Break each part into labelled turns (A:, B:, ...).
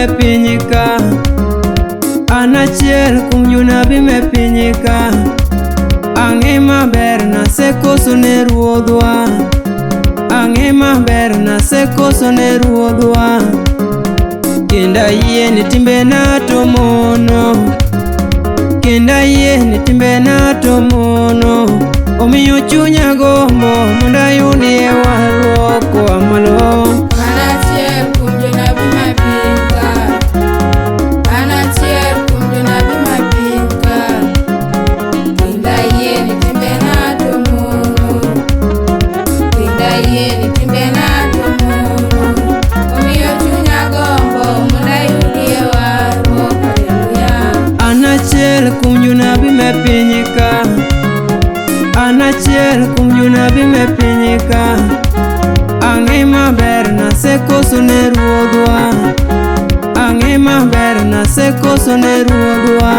A: me piny ka. An achiel kuom jonabi me piny ka. Ang'e maber nasekoso ne Ruodhwa. Ang'e maber nasekoso ne Ruodhwa. Kendo ayie ni timbena to mono. Kendo ayie ni timbena to mono. Omiyo chunya gombo mondo ayudie warruok koa malo.
B: An achiel kuom jonabi ma piny ka. An achiel kuom jonabi ma piny ka. Kendo ayie ni timbena to mono. Kendo ayie ni timbena to mono. Omiyo chunya gombo mondo ayudie warruok. Haleluya.
A: An achiel kuom jonabi me piny ka. An achiel kuom jonabi me piny ka. Ang'e maber nasekoso ne Ruodhwa. Ang'e maber nasekoso ne Ruodhwa.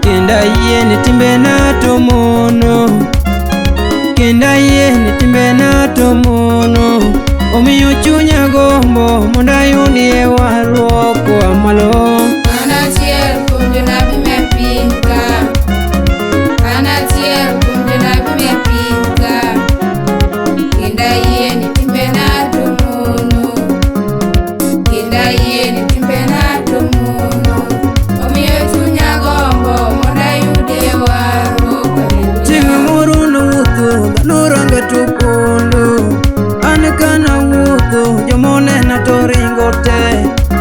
A: Kendo ayie ni timbena to mono. Kendo ayie ni timbena to mono. Omiyo chunya gombo mondo ayudie warruok koa malo.
B: An achiel kuom jonabi me piny ka. An achiel kuom jonabi me piny ka. Kendo ayie ni timbena to mono. Kendo ayie ni timbena to mono. Omiyo chunya gombo mondo ayudie warruok. Haleluya.
A: Chieng' moro nawuotho, dhano ranga to pondo. An kanawuotho, jomonena to ringo te.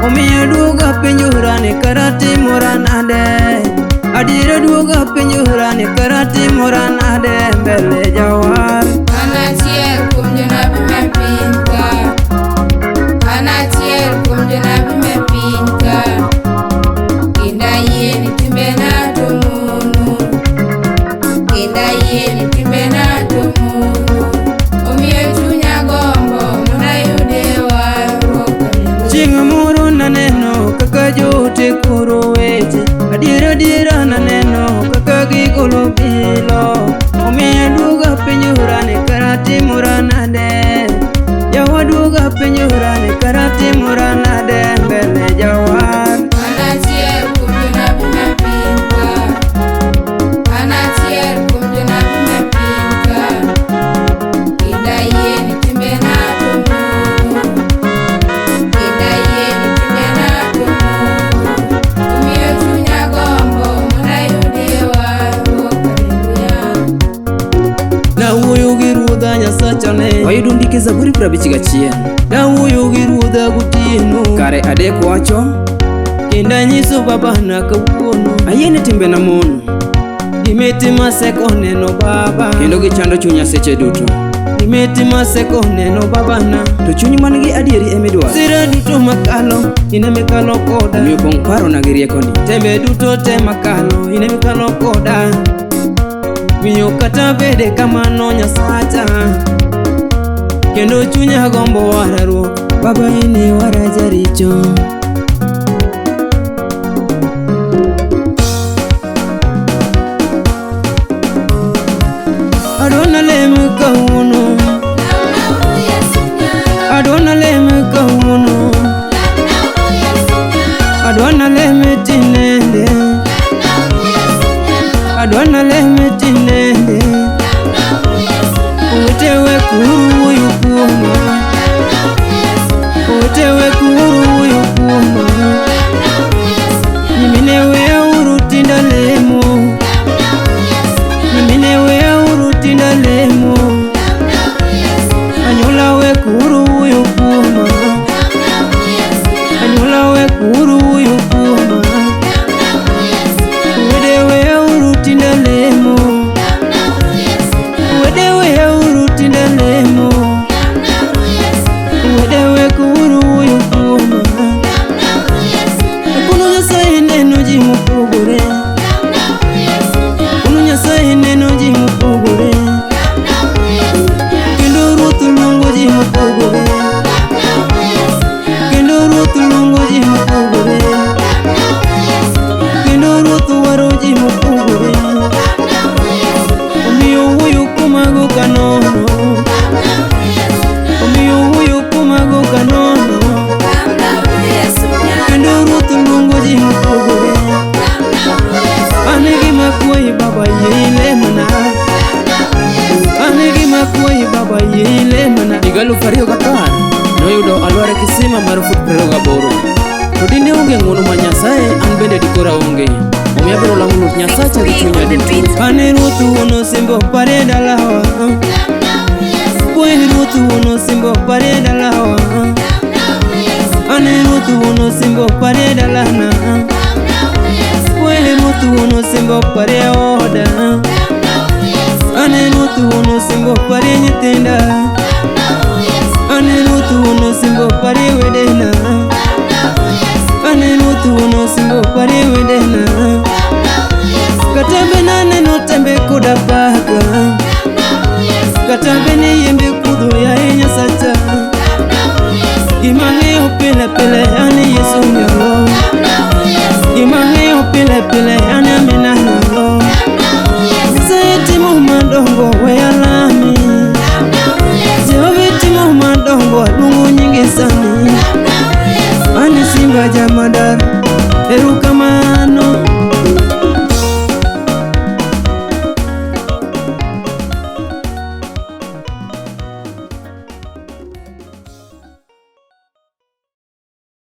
A: Omiyo duoga penjora ni kara timora nade. Adiera duoga penjora ni kara timora nade mbele jawar.
B: An achiel kuom jonabi me piny ka. An achiel kuom jonabi me piny ka. Kendo ayie ni timbena to mono. Kendo ayie ni timbena to mono. Omiyo chunya gombo mondo ayudie warruok. Haleluya.
A: Chieng' moro naneno kaka joote koro weche. Adiera adiera naneno kaka gigolo bilo. Omiyo duoga penjora ni kara timora nade. Jawa duoga penjora ni kara timora nade mbele jawar.
B: An achiel kuom jonabi me piny ka. An achiel kuom jonabi me piny ka. Kendo ayie ni timbena to mono. Kendo ayie ni timbena to mono. Omiyo chunya gombo mondo ayudie warruok. Haleluya.
A: Nawuoyo gi Ruodha Nyasacha ne.
C: Wayudo ndike Zaburi 51.
A: Nawuoyo gi Ruodha gotieno.
C: Kare adek wacho,
A: Kendo anyiso babana kawuono.
C: ayie ni timbena mono,
A: Gimitimo aseko neno baba.
C: kendo gichando chunya seche duto.
A: Gimitimo aseko neno babana.
C: To chuny man gi adieri emidwaro,
A: Sira duto makalo, in emikalo koda.
C: omiyo pong' parona gi riekoni.
A: Tembe duto te makalo, in emikalo koda. Miyo kata bede kamano Nyasacha. Kendo chunya gombo warruok, Baba in e wara jaricho. Adwana lem kawuono, adwana lem kawuono, adwana lem tinende, adwana lem tinende. Owete wek uru wuoyo kuoma, owete wek uru wuoyo kuoma. Nyimine weuru tinda lemo, nyimine weuru tinda lemo. Anyuola wek uru wuoyo kuoma, anyuola wek uru wuoyo kuoma. Wede weuru tinda lemo, wede weuru tinda lemo.
C: Omiyo abiro lamo Ruoth Nyasacha gi chunya duto.
A: Ane Ruoth wuon osimbo pare dalawa. Kwe Ruoth wuon osimbo pare dalawa. Ane Ruoth wuon osimbo pare dalana. Kwe Ruoth wuon osimbo pare oda. Ane Ruoth wuon osimbo pare nyithinda. Ane Ruoth wuon osimbo pare wedena. Ane Ruoth wuon osimbo pare wedena. Kata be naneno tembe koda paka. Kata be ni yembe kudho yaye Nyasacha. Gima ang'eyo pile pile an ni Yesu nyalo. Gima ang'eyo pile pile an amina nyalo. Nyasaye timo madongo we alami. Jehova timo madongo aluongo nyinge sani. Ani simba jamadar erokamano.